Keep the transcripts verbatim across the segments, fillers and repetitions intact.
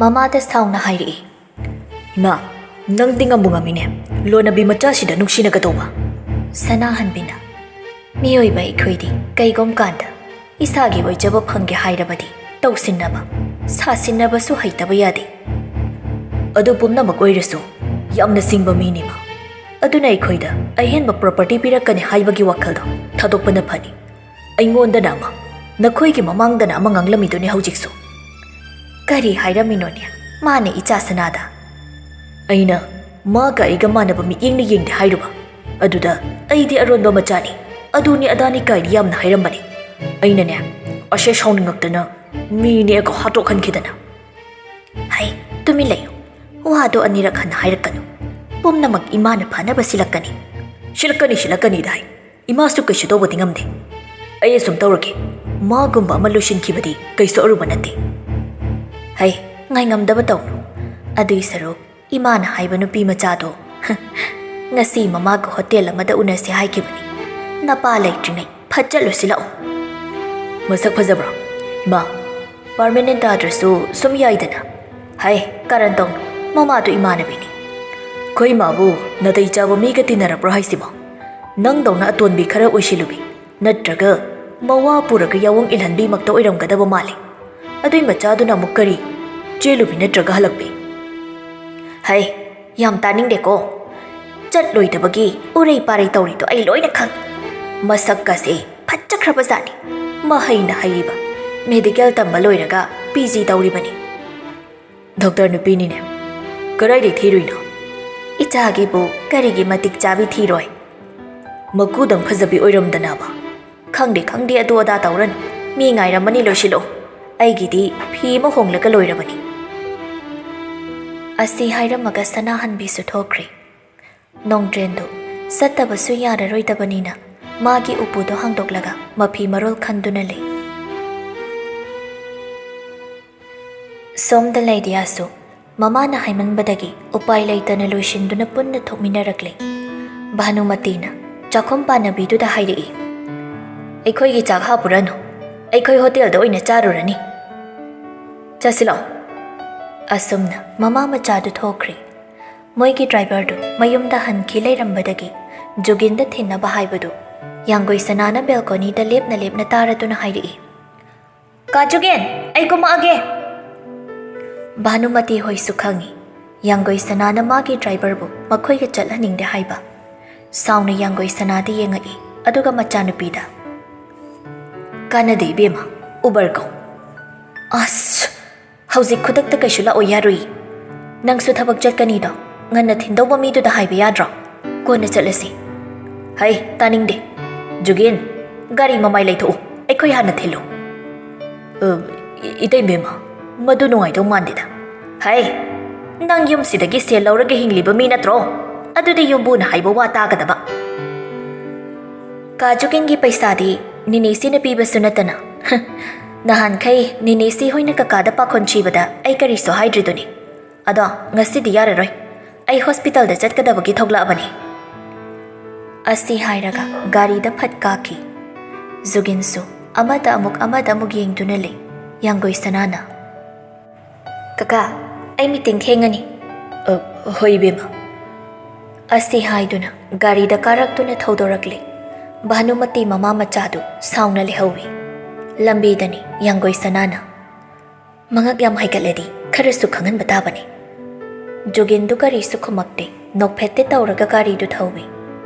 ꯃꯃꯥꯗ ꯁꯥꯎꯅ ꯍꯥꯏꯔꯛꯏ꯫ "ꯏꯃꯥ, ꯅꯪꯗꯤ ꯉꯝꯕꯨ ꯉꯝꯃꯤꯅꯦ꯫ ꯂꯣꯅꯕꯤ ꯃꯆꯥꯁꯤꯗ ꯅꯨꯡꯁꯤꯅꯒꯗꯧꯕ?" ꯁꯅꯥꯍꯟꯕꯤꯅ, "ꯃꯤꯑꯣꯏꯕ ꯑꯩꯈꯣꯏꯗꯤ ꯀꯩꯒꯨꯝ ꯀꯥꯟꯗ ꯏꯁꯥꯒꯤ ꯑꯣꯏꯖꯕ ꯐꯪꯒꯦ ꯍꯥꯏꯔꯕꯗꯤ ꯇꯧꯁꯤꯟꯅꯕ, ꯁꯥꯁꯤꯟꯅꯕꯁꯨ ꯍꯩꯇꯕ ꯌꯥꯗꯦ꯫ ꯑꯗꯨ ꯄꯨꯝꯅꯃꯛ ꯑꯣꯏꯔꯁꯨ ꯌꯥꯝꯅ ꯁꯤꯡꯕ ꯃꯤꯅꯤ ꯃꯥ꯫ ꯑꯗꯨꯅ ꯑꯩꯈꯣꯏꯗ ꯑꯍꯦꯟꯕ property ꯄꯤꯔꯛꯀꯅꯤ ꯍꯥꯏꯕꯒꯤ ꯋꯥꯈꯜꯗꯣ ꯊꯥꯗꯣꯛꯄꯅ ꯐꯅꯤ꯫ ꯑꯩꯉꯣꯟꯗꯅ ꯑꯃ, ꯅꯈꯣꯏꯒꯤ ꯃꯃꯥꯡꯗꯅ ꯑꯃ ꯉꯥꯡꯂꯝꯃꯤꯗꯨꯅꯤ ꯍꯧꯖꯤꯛꯁꯨ꯫ ꯀꯔꯤ ꯍꯥꯏꯔꯝꯃꯤꯅꯣꯅꯦ ꯃꯥꯅ ꯏꯆꯥ ꯁꯅꯥꯗ?" ꯑꯩꯅ ꯃꯥꯒ ꯑꯩꯒ ꯃꯥꯟꯅꯕ ꯃꯤꯠꯌꯦꯡꯅ ꯌꯦꯡꯗꯦ ꯍꯥꯏꯔꯨꯕ꯫ ꯑꯗꯨꯗ ꯑꯩꯗꯤ ꯑꯔꯣꯟꯕ ꯃꯆꯥꯅꯤ, ꯑꯗꯨꯅꯤ ꯑꯗꯥꯅꯤ ꯀꯥꯏꯅ ꯌꯥꯝꯅ ꯍꯥꯏꯔꯝꯕꯅꯤ꯫ ꯑꯩꯅꯅꯦ, ꯑꯁꯦ ꯁꯥꯎꯅꯤꯡꯉꯛꯇꯅ ꯃꯤꯅꯦꯒ ꯍꯥꯠꯇꯣꯛꯍꯟꯈꯤꯗꯅ꯫ "ꯍꯩ, ꯇꯨꯃꯤꯟ ꯂꯩꯌꯨ꯫ ꯋꯥꯗꯣ ꯑꯅꯤꯔꯛ ꯍꯟꯅ ꯍꯥꯏꯔꯛꯀꯅꯨ꯫ ꯄꯨꯝꯅꯃꯛ ꯏꯃꯥꯅ ꯐꯅꯕ ꯁꯤꯜꯂꯛꯀꯅꯤ꯫" "ꯁꯤꯜꯂꯛꯀꯅꯤ, ꯁꯤꯜꯂꯛꯀꯅꯤꯗ ꯍꯥꯏ꯫ ꯏꯃꯥꯁꯨ ꯀꯩꯁꯨ ꯇꯧꯕꯗꯤ ꯉꯝꯗꯦ꯫ ꯑꯩ ꯑꯁꯨꯝ ꯇꯧꯔꯒꯦ꯫ ꯃꯥꯒꯨꯝꯕ ꯑꯃ ꯂꯣꯏꯁꯤꯟꯈꯤꯕꯗꯤ ꯀꯩꯁꯨ ꯑꯔꯨꯕ ꯅꯠꯇꯦ꯫" "ꯍꯩ, ꯉꯥꯏꯉꯝꯗꯕ ꯇꯧꯅꯨ꯫ ꯑꯗꯨꯏ ꯁꯔꯨꯛ ꯏꯃꯥꯅ ꯍꯥꯏꯕ ꯅꯨꯄꯤ ꯃꯆꯥꯗꯣ ꯉꯁꯤ ꯃꯃꯥꯒ ꯍꯣꯇꯦꯜ ꯑꯃꯗ ꯎꯅꯁꯦ ꯍꯥꯏꯈꯤꯕꯅꯤ꯫ ꯅꯄꯥ ꯂꯩꯇ꯭ꯔꯤꯉꯩ ꯐꯠ ꯆꯠꯂꯨꯁꯤ ꯂꯥꯛꯑꯣ꯫" "ꯃꯁꯛ ꯐꯖꯕ꯭ꯔꯣ? ꯏꯃꯥ, permanent ꯇꯥꯗ꯭ꯔꯁꯨ ꯁꯨꯝ ꯌꯥꯏꯗꯅ꯫" "ꯍꯩ, ꯀꯔꯟ ꯇꯧꯅꯨ꯫ ꯃꯃꯥꯗꯨ ꯏꯃꯥꯟꯅꯕꯤꯅꯤ꯫ ꯑꯩꯈꯣꯏ ꯏꯃꯥꯕꯨ ꯅꯥꯇꯩ ꯆꯥꯕ ꯃꯤꯒ ꯇꯤꯟꯅꯔꯛꯄ꯭ꯔꯣ ꯍꯥꯏꯁꯤꯕꯣ? ꯅꯪꯗꯧꯅ ꯑꯇꯣꯟꯕꯤ ꯈꯔ ꯑꯣꯏꯁꯤꯜꯂꯨꯕꯤ, ꯅꯠꯇ꯭ꯔꯒ ꯃꯋꯥ ꯄꯨꯔꯒ ꯌꯥꯑꯣꯡ ꯏꯜꯍꯟꯕꯤꯃꯛꯇ ꯑꯣꯏꯔꯝꯒꯗꯕ ꯃꯥꯜꯂꯤ꯫ ꯑꯗꯨꯏ ꯃꯆꯥꯗꯨꯅ ꯑꯃꯨꯛ ꯀꯔꯤ ꯆꯦꯜꯂꯨꯕꯤ ꯅꯠꯇ꯭ꯔꯒ ꯍꯜꯂꯛꯄꯤ?" "ꯍꯩ, ꯌꯥꯝ ꯇꯥꯅꯤꯡꯗꯦꯀꯣ꯫ ꯆꯠꯂꯣꯏꯗꯕꯒꯤ ꯎꯔꯩ ꯄꯥꯔꯩ ꯇꯧꯔꯤꯗꯣ ꯑꯩ ꯂꯣꯏꯅ ꯈꯪꯉꯤ꯫ ꯃꯁꯛꯀꯁꯦ ꯐꯠꯆꯈ꯭ꯔꯕ ꯖꯥꯠꯅꯤ꯫ ꯃꯍꯩꯅ ꯍꯩꯔꯤꯕ꯫ ꯃꯦꯗꯤꯀꯦꯜ ꯇꯝꯕ ꯂꯣꯏꯔꯒ ꯄꯤ ꯖꯤ ꯇꯧꯔꯤꯕꯅꯤ꯫" "ꯗꯣꯛꯇꯔ ꯅꯨꯄꯤꯅꯤꯅꯦ꯫ ꯀꯗꯥꯏꯗꯩ ꯊꯤꯔꯨꯏꯅꯣ?" "ꯏꯆꯥꯒꯤꯕꯨ ꯀꯔꯤꯒꯤ ꯃꯇꯤꯛ ꯆꯥꯕꯤ ꯊꯤꯔꯣꯏ? ꯃꯀꯨꯗꯪ ꯐꯖꯕꯤ ꯑꯣꯏꯔꯝꯗꯅꯕ꯫" "ꯈꯪꯗꯦ ꯈꯪꯗꯦ, ꯑꯗꯨ ꯑꯗꯥ ꯇꯧꯔꯅꯨ꯫ ꯃꯤ ꯉꯥꯏꯔꯝꯃꯅꯤ, ꯂꯣꯏꯁꯤꯜꯂꯛꯑꯣ꯫ ꯑꯩꯒꯤꯗꯤ ꯐꯤ ꯑꯃ ꯍꯣꯡꯂꯒ ꯂꯣꯏꯔꯕꯅꯤ꯫" ꯑꯁꯤ ꯍꯥꯏꯔꯝꯃꯒ ꯁꯅꯥꯍꯟꯕꯤꯁꯨ ꯊꯣꯛꯈ꯭ꯔꯦ꯫ ꯅꯣꯡꯗ꯭ꯔꯦꯟꯗꯨ ꯆꯠꯇꯕꯁꯨ ꯌꯥꯔꯔꯣꯏꯗꯕꯅꯤꯅ ꯃꯥꯒꯤ ꯎꯄꯨꯗꯣ ꯍꯥꯡꯗꯣꯛꯂꯒ ꯃꯐꯤ ꯃꯔꯣꯜ ꯈꯟꯗꯨꯅ ꯂꯩ꯫ ꯁꯣꯝꯗ ꯂꯩꯗꯤꯌꯥꯁꯨ ꯃꯃꯥꯅ ꯍꯥꯏꯃꯟꯕꯗꯒꯤ ꯎꯄꯥꯏ ꯂꯩꯇꯅ ꯂꯣꯏꯁꯤꯟꯗꯨꯅ ꯄꯨꯟꯅ ꯊꯣꯛꯃꯤꯟꯅꯔꯛꯂꯦ꯫ ꯚꯥꯅꯨꯃꯇꯤꯅ ꯆꯥꯛꯈꯨꯝ ꯄꯥꯟꯅꯕꯤꯗꯨꯗ ꯍꯥꯏꯔꯛꯏ, "ꯑꯩꯈꯣꯏꯒꯤ ꯆꯥꯛ ꯍꯥꯞꯄꯨꯔꯅꯨ, ꯑꯩꯈꯣꯏ ꯍꯣꯇꯦꯜꯗ ꯑꯣꯏꯅ ꯆꯥꯔꯨꯔꯅꯤ꯫ ꯆꯠꯁꯤ ꯂꯥꯛꯑꯣ꯫" ꯑꯁꯨꯝꯅ ꯃꯃꯥ ꯃꯆꯥꯗꯨ ꯊꯣꯛꯈ꯭ꯔꯦ꯫ ꯃꯣꯏꯒꯤ ꯗ꯭ꯔꯥꯏꯚꯔꯗꯨ ꯃꯌꯨꯝꯗ ꯍꯟꯈꯤ ꯂꯩꯔꯝꯕꯗꯒꯤ ꯖꯨꯒꯤꯟꯗ ꯊꯤꯟꯅꯕ ꯍꯥꯏꯕꯗꯨ ꯌꯥꯡꯒꯣꯏ ꯁꯅꯥꯅ ꯕꯦꯜꯀꯣꯅꯤꯗ ꯂꯦꯞꯅ ꯂꯦꯞꯅ ꯇꯥꯔꯗꯨꯅ ꯍꯥꯏꯔꯛꯏ, "ꯀꯥ ꯖꯨꯒꯤꯟ, ꯑꯩ ꯀꯨꯝꯃꯛꯑꯒꯦ!" ꯚꯥꯅꯨꯃꯇꯤ ꯍꯣꯏꯁꯨ ꯈꯪꯏ, ꯌꯥꯡꯒꯣꯏ ꯁꯅꯥꯅ ꯃꯥꯒꯤ ꯗ꯭ꯔꯥꯏꯚꯔꯕꯨ ꯃꯈꯣꯏꯒ ꯆꯠꯍꯟꯅꯤꯡꯗꯦ ꯍꯥꯏꯕ꯫ ꯁꯥꯎꯅ ꯌꯥꯡꯒꯣꯏ ꯁꯅꯥꯗ ꯌꯦꯡꯉꯛꯏ, ꯑꯗꯨꯒ ꯃꯆꯥꯅꯨꯄꯤꯗ, "ꯀꯥꯟꯅꯗꯦ ꯏꯕꯦꯝꯃ, ꯎꯕꯔ ꯀꯧ꯫" "ꯑꯁ, ꯍꯧꯖꯤꯛ ꯈꯨꯗꯛꯇ ꯀꯩꯁꯨ ꯂꯥꯛꯑꯣ ꯌꯥꯔꯣꯏ꯫ ꯅꯪꯁꯨ ꯊꯕꯛ ꯆꯠꯀꯅꯤꯗꯣ, ꯉꯟꯅ ꯊꯤꯟꯗꯧꯕ ꯃꯤꯗꯨꯗ ꯍꯥꯏꯕ ꯌꯥꯗ꯭ꯔꯣ? ꯀꯣꯟꯅ ꯆꯠꯂꯁꯤ꯫" "ꯍꯩ, ꯇꯥꯅꯤꯡꯗꯦ꯫ ꯖꯨꯒꯤꯟ, ꯒꯥꯔꯤ ꯃꯃꯥꯏ ꯂꯩꯊꯣꯛꯎ, ꯑꯩꯈꯣꯏ ꯍꯥꯟꯅ ꯊꯤꯜꯂꯨ꯫" "ꯑ, ꯏ-, ꯏꯇꯩꯃꯦꯝꯃ, ꯃꯗꯨ ꯅꯨꯡꯉꯥꯏꯗꯧ ꯃꯥꯟꯗꯦꯗ꯫" "ꯍꯩ, ꯅꯪ ꯌꯨꯝꯁꯤꯗꯒꯤ ꯁꯦꯜ ꯂꯧꯔꯒ ꯍꯤꯡꯂꯤꯕ ꯃꯤ ꯅꯠꯇ꯭ꯔꯣ? ꯑꯗꯨꯗꯤ ꯌꯨꯝꯕꯨꯅ ꯍꯥꯏꯕ ꯋꯥ ꯇꯥꯒꯗꯕ꯫" "ꯀꯥ ꯖꯨꯒꯤꯟꯒꯤ ꯄꯩꯁꯥꯗꯤ ꯅꯤꯅꯦꯁꯤꯅ ꯄꯤꯕꯁꯨ ꯅꯠꯇꯅ꯫" "ꯍ, ꯅꯍꯥꯟꯈꯩ ꯅꯤꯅꯦꯁꯤ ꯍꯣꯏꯅ ꯀꯀꯥꯗ ꯄꯥꯈꯣꯟ ꯁꯤꯕꯗ ꯑꯩ ꯀꯔꯤꯁꯨ ꯍꯥꯏꯗ꯭ꯔꯤꯗꯨꯅꯤ꯫ ꯑꯗꯣ ꯉꯁꯤꯗꯤ ꯌꯥꯔꯔꯣꯏ, ꯑꯩ ꯍꯣꯁꯄꯤꯇꯥꯜꯗ ꯆꯠꯀꯗꯕꯒꯤ ꯊꯣꯛꯂꯛꯑꯕꯅꯤ꯫" ꯑꯁꯤ ꯍꯥꯏꯔꯒ ꯒꯥꯔꯤꯗ ꯐꯠ ꯀꯥꯈꯤ꯫ ꯖꯨꯒꯤꯟꯁꯨ ꯑꯃꯗ ꯑꯃꯨꯛ ꯑꯃꯗ ꯑꯃꯨꯛ ꯌꯦꯡꯗꯨꯅ ꯂꯩ꯫ ꯌꯥꯡꯒꯣꯏ ꯁꯅꯥꯅ, "ꯀꯀꯥ, ꯑꯩ ꯃꯤꯇꯤꯡ ꯊꯦꯡꯉꯅꯤ꯫" "ꯑ, ꯍꯣꯏ ꯏꯕꯦꯝꯃ꯫" ꯑꯁꯤ ꯍꯥꯏꯗꯨꯅ ꯒꯥꯔꯤꯗ ꯀꯥꯔꯛꯇꯨꯅ ꯊꯧꯗꯣꯔꯛꯂꯦ꯫ ꯚꯥꯅꯨꯃꯇꯤ ꯃꯃꯥ ꯃꯆꯥꯗꯨ ꯁꯥꯎꯅ ꯂꯩꯍꯧꯏ꯫ ꯂꯝꯕꯤꯗꯅꯤ ꯌꯥꯡꯒꯣꯏ ꯁꯅꯥꯅ, "ꯃꯉꯛ ꯌꯥꯝ ꯍꯥꯏꯒꯠꯂꯗꯤ ꯈꯔꯁꯨ ꯈꯪꯍꯟꯕ ꯇꯥꯕꯅꯤ꯫" ꯖꯨꯒꯤꯟꯗꯨ ꯀꯔꯤꯁꯨ ꯈꯨꯝꯃꯛꯇꯦ, ꯅꯣꯛꯐꯦꯠꯇꯦ ꯇꯧꯔꯒ ꯒꯥꯔꯤꯗꯨ ꯊꯧꯏ꯫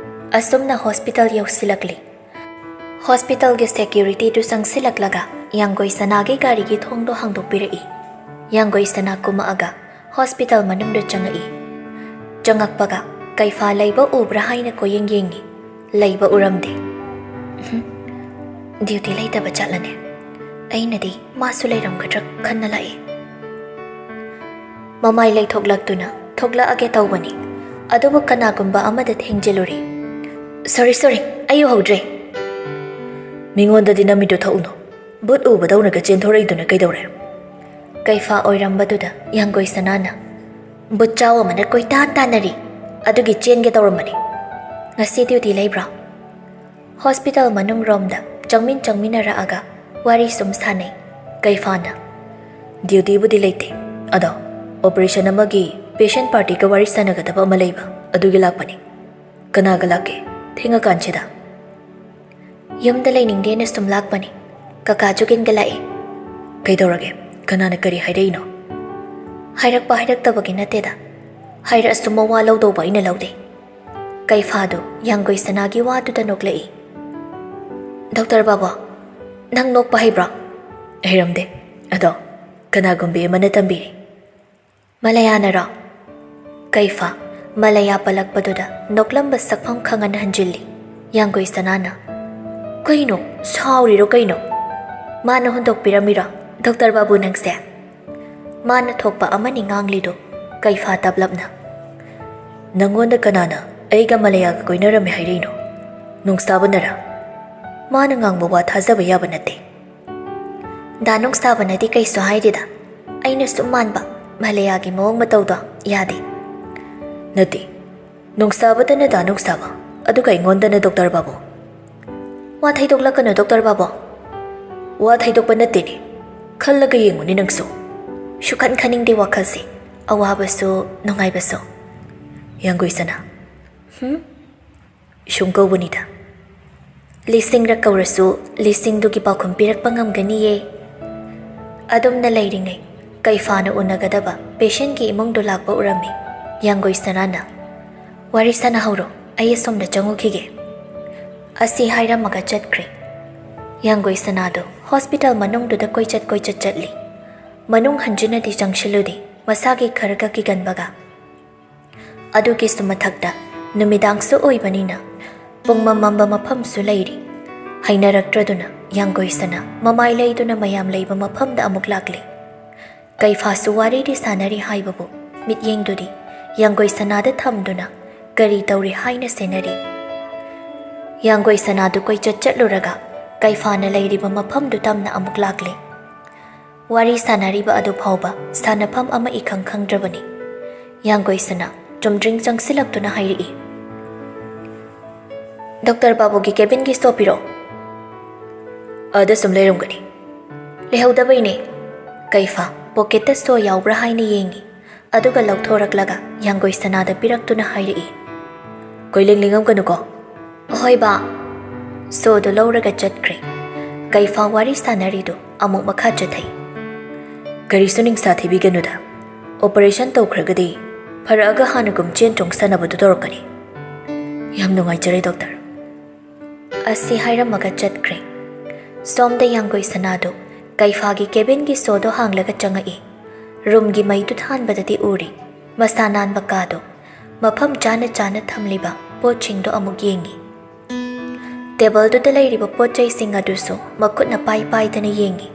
ꯑꯁꯨꯝꯅ ꯍꯣꯁꯄꯤꯇꯥꯜ ꯌꯧꯁꯤꯜꯂꯛꯂꯤ꯫ ꯍꯣꯁꯄꯤꯇꯥꯜꯒꯤ ꯁꯦꯀ꯭ꯌꯨꯔꯤꯇꯤꯗꯨ ꯆꯪꯁꯤꯜꯂꯛꯂꯒ ꯌꯥꯡꯒꯣꯏ ꯁꯅꯥꯒꯤ ꯒꯥꯔꯤꯒꯤ ꯊꯣꯡꯗꯣ ꯍꯥꯡꯗꯣꯛꯄꯤꯔꯛꯏ꯫ ꯌꯥꯡꯒꯣꯏ ꯁꯅꯥ ꯀꯨꯝꯃꯛꯑꯒ ꯍꯣꯁꯄꯤꯇꯥꯜ ꯃꯅꯨꯡꯗ ꯆꯪꯉꯛꯏ꯫ ꯆꯪꯉꯛꯄꯒ ꯀꯩꯐꯥ ꯂꯩꯕ ꯎꯕ꯭ꯔꯥ ꯍꯥꯏꯅ ꯀꯣꯏꯌꯦꯡ ꯌꯦꯡꯉꯤ꯫ ꯂꯩꯕ ꯎꯔꯝꯗꯦ꯫ "ꯎꯝꯍꯨꯝ, ꯗ꯭ꯌꯨꯇꯤ ꯂꯩꯇꯕ ꯖꯥꯠꯂꯅꯦ? ꯑꯩꯅꯗꯤ ꯃꯥꯁꯨ ꯂꯩꯔꯝꯒꯗ꯭ꯔꯥ ꯈꯟꯅ ꯂꯥꯛꯏ꯫" ꯃꯃꯥꯏ ꯂꯩꯊꯣꯛꯂꯛꯇꯨꯅ ꯊꯣꯛꯂꯛꯑꯒꯦ ꯇꯧꯕꯅꯤ, ꯑꯗꯨꯕꯨ ꯀꯅꯥꯒꯨꯝꯕ ꯑꯃꯗ ꯊꯦꯡꯖꯤꯜꯂꯨꯔꯦ꯫ "ꯁꯣꯔꯤ, ꯁꯣꯔꯤ, ꯑꯩ ꯎꯍꯧꯗ꯭ꯔꯦ꯫" "ꯃꯤꯉꯣꯟꯗꯗꯤ ꯅꯃꯤꯠꯇꯨ ꯊꯛꯎꯅꯨ, ꯚꯨꯠ ꯎꯕꯗꯧꯅꯒ ꯆꯦꯟꯊꯣꯔꯛꯏꯗꯨꯅ ꯀꯩꯗꯧꯔꯦ?" ꯀꯩꯐꯥ ꯑꯣꯏꯔꯝꯕꯗꯨꯗ ꯌꯥꯡꯒꯣꯏ ꯁꯅꯥꯅ, "ꯚꯨꯠ ꯆꯥꯎ ꯑꯃꯅ ꯀꯣꯏꯇꯥꯟ ꯇꯥꯟꯅꯔꯤ, ꯑꯗꯨꯒꯤ ꯆꯦꯟꯒꯦ ꯇꯧꯔꯝꯕꯅꯤ꯫" "ꯉꯁꯤ ꯗ꯭ꯌꯨꯇꯤ ꯂꯩꯕ꯭ꯔꯣ?" ꯍꯣꯁꯄꯤꯇꯥꯜ ꯃꯅꯨꯡ ꯔꯣꯝꯗ ꯆꯪꯃꯤꯟ ꯆꯪꯃꯤꯟꯅꯔꯛꯑꯒ ꯋꯥꯔꯤ ꯁꯨꯝ ꯁꯥꯟꯅꯩ꯫ ꯀꯩꯐꯥꯅ, "ꯗ꯭ꯌꯨꯇꯤꯕꯨꯗꯤ ꯂꯩꯇꯦ, ꯑꯗꯣ ꯑꯣꯄꯔꯦꯁꯟ ꯑꯃꯒꯤ ꯄꯦꯁꯦꯟ ꯄꯥꯔꯇꯤꯒ ꯋꯥꯔꯤ ꯁꯥꯟꯅꯒꯗꯕ ꯑꯃ ꯂꯩꯕ, ꯑꯗꯨꯒꯤ ꯂꯥꯛꯄꯅꯤ꯫ ꯀꯅꯥꯒ ꯂꯥꯛꯀꯦ ꯊꯦꯡꯉꯀꯥꯟꯁꯤꯗ? ꯌꯨꯝꯗ ꯂꯩꯅꯤꯡꯗꯦꯅ ꯁꯨꯝ ꯂꯥꯛꯄꯅꯤ꯫ ꯀꯀꯥ ꯖꯨꯒꯤꯟꯒ ꯂꯥꯛꯑꯦ꯫ ꯀꯩꯗꯧꯔꯒꯦ? ꯀꯅꯥꯅ ꯀꯔꯤ ꯍꯥꯏꯔꯛꯏꯅꯣ? ꯍꯥꯏꯔꯛꯄ ꯍꯥꯏꯔꯛꯇꯕꯒꯤ ꯅꯠꯇꯦꯗ꯫ ꯍꯥꯏꯔꯛꯑꯁꯨ ꯃꯋꯥ ꯂꯧꯗꯧꯕ ꯑꯩꯅ ꯂꯧꯗꯦ꯫ ꯀꯩꯐꯥꯗꯨ ꯌꯥꯡꯒꯣꯏ ꯁꯅꯥꯒꯤ ꯋꯥꯗꯨꯗ ꯅꯣꯛꯂꯛꯏ꯫ "ꯗꯣꯛꯇꯔ ꯕꯥꯕꯨ, ꯅꯪ ꯅꯣꯛꯄ ꯍꯩꯕ꯭ꯔꯣ?" "ꯍꯩꯔꯝꯗꯦ꯫ ꯑꯗꯣ ꯀꯅꯥꯒꯨꯝꯕꯤ ꯑꯃꯅ ꯇꯝꯕꯤꯔꯤ꯫" "ꯃꯂꯌꯥꯅꯔꯣ?" ꯀꯩꯐꯥ ꯃꯂꯌꯥ ꯄꯜꯂꯛꯄꯗꯨꯗ ꯅꯣꯛꯂꯝꯕ ꯁꯛꯐꯝ ꯈꯪꯍꯟ ꯍꯟꯖꯤꯜꯂꯤ꯫ ꯌꯥꯡꯒꯣꯏ ꯁꯅꯥꯅ, "ꯀꯩꯅꯣ? ꯁꯥꯎꯔꯤꯔꯣ ꯀꯩꯅꯣ? ꯃꯥꯅ ꯍꯨꯟꯗꯣꯛꯄꯤꯔꯝꯃꯤꯔꯣ, ꯗꯣꯛꯇꯔ ꯕꯥꯕꯨ, ꯅꯪꯁꯦ?" ꯃꯥꯅ ꯊꯣꯛꯄ ꯑꯃꯅꯤ ꯉꯥꯡꯂꯤꯗꯨ꯫ ꯀꯩꯐꯥ ꯇꯞꯂꯞꯅ, "ꯅꯪꯉꯣꯟꯗ ꯀꯅꯥꯅ ꯑꯩꯒ ꯃꯂꯌꯥꯒ ꯀꯣꯏꯅꯔꯝꯃꯦ ꯍꯥꯏꯔꯛꯏꯅꯣ? ꯅꯨꯡꯁꯥꯕꯅꯔ?" ꯃꯥꯅ ꯉꯥꯡꯕ ꯋꯥ ꯊꯥꯖꯕ ꯌꯥꯕ ꯅꯠꯇꯦ꯫ "ꯗꯥ ꯅꯨꯡꯁꯥꯕꯅꯗꯤ ꯀꯩꯁꯨ ꯍꯥꯏꯗꯦꯗ꯫ ꯑꯩꯅ ꯁꯨꯝ ꯃꯥꯟꯕ, ꯃꯂꯌꯥꯒꯤ ꯃꯑꯣꯡ ꯃꯇꯧꯗꯣ ꯌꯥꯗꯦ꯫" "ꯅꯠꯇꯦ, ꯅꯨꯡꯁꯥꯕꯗꯅ ꯗꯥ ꯅꯨꯡꯁꯥꯕ, ꯑꯗꯨꯒ ꯑꯩꯉꯣꯟꯗꯅ ꯗꯣꯛꯇꯔ ꯕꯥꯕꯨ꯫" "ꯋꯥ ꯊꯩꯗꯣꯛꯂꯛꯀꯅꯨ, ꯗꯣꯛꯇꯔ ꯕꯥꯕꯨ꯫ ꯋꯥ ꯊꯩꯗꯣꯛꯄ ꯅꯠꯇꯦꯅꯦ꯫ ꯈꯜꯂꯒ ꯌꯦꯡꯉꯨꯅꯦ ꯅꯪꯁꯨ꯫ ꯁꯨꯈꯟ ꯈꯟꯅꯤꯡꯗꯦ ꯋꯥꯈꯜꯁꯦ, ꯑꯋꯥꯕꯁꯨ ꯅꯨꯡꯉꯥꯏꯕꯁꯨ꯫" "ꯌꯥꯡꯒꯣꯏ ꯁꯅꯥ꯫" "ꯍꯨꯝ?" "ꯁꯨꯝ ꯀꯧꯕꯅꯤꯗ꯫ ꯂꯤꯁꯤꯡꯔꯛ ꯀꯧꯔꯁꯨ ꯂꯤꯁꯤꯡꯗꯨꯒꯤ ꯄꯥꯎꯈꯨꯝ ꯄꯤꯔꯛꯄ ꯉꯝꯒꯅꯤꯌꯦ꯫" ꯑꯗꯨꯝꯅ ꯂꯩꯔꯤꯉꯩ, ꯀꯩꯐꯥꯅ ꯎꯅꯒꯗꯕ ꯄꯦꯁꯦꯟꯒꯤ ꯏꯃꯨꯡꯗꯨ ꯂꯥꯛꯄ ꯎꯔꯝꯃꯤ꯫ ꯌꯥꯡꯒꯣꯏ ꯁꯅꯥꯅ, "ꯋꯥꯔꯤ ꯁꯥꯟꯅꯍꯧꯔꯣ, ꯑꯩ ꯑꯁꯣꯝꯗ ꯆꯪꯉꯨꯈꯤꯒꯦ꯫" ꯑꯁꯤ ꯍꯥꯏꯔꯝꯃꯒ ꯆꯠꯈ꯭ꯔꯦ꯫ ꯌꯥꯡꯒꯣꯏ ꯁꯅꯥꯗꯨ ꯍꯣꯁꯄꯤꯇꯥꯜ ꯃꯅꯨꯡꯗꯨꯗ ꯀꯣꯏꯆꯠ ꯀꯣꯏꯆꯠ ꯆꯠꯂꯤ꯫ ꯃꯅꯨꯡ ꯍꯟꯖꯤꯟꯅꯗꯤ ꯆꯪꯁꯤꯜꯂꯨꯗꯦ, ꯃꯁꯥꯒꯤ ꯈꯔꯒ ꯀꯤꯒꯟꯕꯒ꯫ ꯑꯗꯨꯒꯤꯁꯨ ꯃꯊꯛꯇ ꯅꯨꯃꯤꯗꯥꯡꯁꯨ ꯑꯣꯏꯕꯅꯤꯅ ꯄꯨꯡ ꯃꯝꯃꯝꯕ ꯃꯐꯝꯁꯨ ꯂꯩꯔꯤ꯫ ꯍꯩꯅꯔꯛꯇ꯭ꯔꯗꯨꯅ ꯌꯥꯡꯒꯣꯏ ꯁꯅꯥ ꯃꯃꯥꯏ ꯂꯩꯗꯨꯅ ꯃꯌꯥꯝ ꯂꯩꯕ ꯃꯐꯝꯗ ꯑꯃꯨꯛ ꯂꯥꯛꯂꯤ꯫ ꯀꯩꯐꯥꯁꯨ ꯋꯥꯔꯤꯗꯤ ꯁꯥꯟꯅꯔꯤ ꯍꯥꯏꯕꯕꯨ ꯃꯤꯠꯌꯦꯡꯗꯨꯗꯤ ꯌꯥꯡꯒꯣꯏ ꯁꯅꯥꯗ ꯊꯝꯗꯨꯅ ꯀꯔꯤ ꯇꯧꯔꯤ ꯍꯥꯏꯅ ꯁꯦꯟꯅꯔꯤ꯫ ꯌꯥꯡꯒꯣꯏ ꯁꯅꯥꯗꯨ ꯀꯣꯏꯆꯠ ꯆꯠꯂꯨꯔꯒ ꯀꯩꯐꯥꯅ ꯂꯩꯔꯤꯕ ꯃꯐꯝꯗꯨ ꯇꯝꯅ ꯑꯃꯨꯛ ꯂꯥꯛꯂꯦ꯫ ꯋꯥꯔꯤ ꯁꯥꯟꯅꯔꯤꯕ ꯑꯗꯨ ꯐꯥꯎꯕ ꯁꯥꯟꯅꯐꯝ ꯑꯃ ꯏꯈꯪ ꯈꯪꯗ꯭ꯔꯕꯅꯤ꯫ ꯌꯥꯡꯒꯣꯏ ꯁꯅꯥ ꯆꯨꯝꯗ꯭ꯔꯤꯡ ꯆꯪꯁꯤꯜꯂꯛꯇꯨꯅ ꯍꯥꯏꯔꯛꯏ, "ꯗꯣꯛꯇꯔ ꯕꯥꯕꯨꯒꯤ ꯀꯦꯕꯤꯟꯒꯤ ꯁꯣ ꯄꯤꯔꯛꯑꯣ꯫" "ꯑꯗ ꯁꯨꯝ ꯂꯩꯔꯝꯒꯅꯤ꯫" "ꯂꯩꯍꯧꯗꯕꯩꯅꯦ꯫" ꯀꯩꯐꯥ ꯄꯣꯀꯦꯠꯇ ꯁꯣ ꯌꯥꯎꯕ꯭ꯔꯥ ꯍꯥꯏꯅ ꯌꯦꯡꯉꯤ꯫ ꯑꯗꯨꯒ ꯂꯧꯊꯣꯔꯛꯂꯒ ꯌꯥꯡꯒꯣꯏ ꯁꯅꯥꯗ ꯄꯤꯔꯛꯇꯨꯅ ꯍꯥꯏꯔꯛꯏ, "ꯀꯣꯏꯂꯦꯡ ꯂꯦꯡꯉꯝꯒꯅꯨꯀꯣ꯫" "ꯑꯍꯣꯏ ꯕꯥ꯫" ꯁꯣꯗꯨ ꯂꯧꯔꯒ ꯆꯠꯈ꯭ꯔꯦ꯫ ꯀꯩꯐꯥ ꯋꯥꯔꯤ ꯁꯥꯟꯅꯔꯤꯗꯨ ꯑꯃꯨꯛ ꯃꯈꯥ ꯆꯠꯊꯩ꯫ "ꯀꯔꯤꯁꯨ ꯅꯤꯡꯁꯥ ꯊꯤꯕꯤꯒꯅꯨꯗ꯫ ꯑꯣꯄꯔꯦꯁꯟ ꯇꯧꯈ꯭ꯔꯒꯗꯤ ꯐꯔꯛꯑꯒ ꯍꯥꯟꯅꯒꯨꯝ ꯆꯦꯟ ꯆꯣꯡ ꯁꯥꯟꯅꯕꯗꯨ ꯇꯧꯔꯛꯀꯅꯤ꯫ ꯌꯥꯝ ꯅꯨꯡꯉꯥꯏꯖꯔꯦ, ꯗꯣꯛꯇꯔ꯫" ꯑꯁꯤ ꯍꯥꯏꯔꯝꯃꯒ ꯆꯠꯈ꯭ꯔꯦ꯫ ꯁꯣꯝꯗ ꯌꯥꯡꯒꯣꯏ ꯁꯅꯥꯗꯨ ꯀꯩꯐꯥꯒꯤ ꯀꯦꯕꯤꯟꯒꯤ ꯁꯣꯗꯣ ꯍꯥꯡꯂꯒ ꯆꯪꯉꯛꯏ꯫ ꯔꯨꯝꯒꯤ ꯃꯩꯗꯨ ꯊꯥꯟꯕꯗꯗꯤ ꯎꯔꯤ꯫ ꯃꯁꯥ ꯅꯥꯟꯕ ꯀꯥꯗꯣ, ꯃꯐꯝ ꯆꯥꯅ ꯆꯥꯅ ꯊꯝꯂꯤꯕ ꯄꯣꯠꯁꯤꯡꯗꯣ ꯑꯃꯨꯛ ꯌꯦꯡꯉꯤ꯫ ꯇꯦꯕꯜꯗꯨꯗ ꯂꯩꯔꯤꯕ ꯄꯣꯠ ꯆꯩꯁꯤꯡ ꯑꯗꯨꯁꯨ ꯃꯈꯨꯠꯅ ꯄꯥꯏ ꯄꯥꯏꯗꯅ ꯌꯦꯡꯉꯤ꯫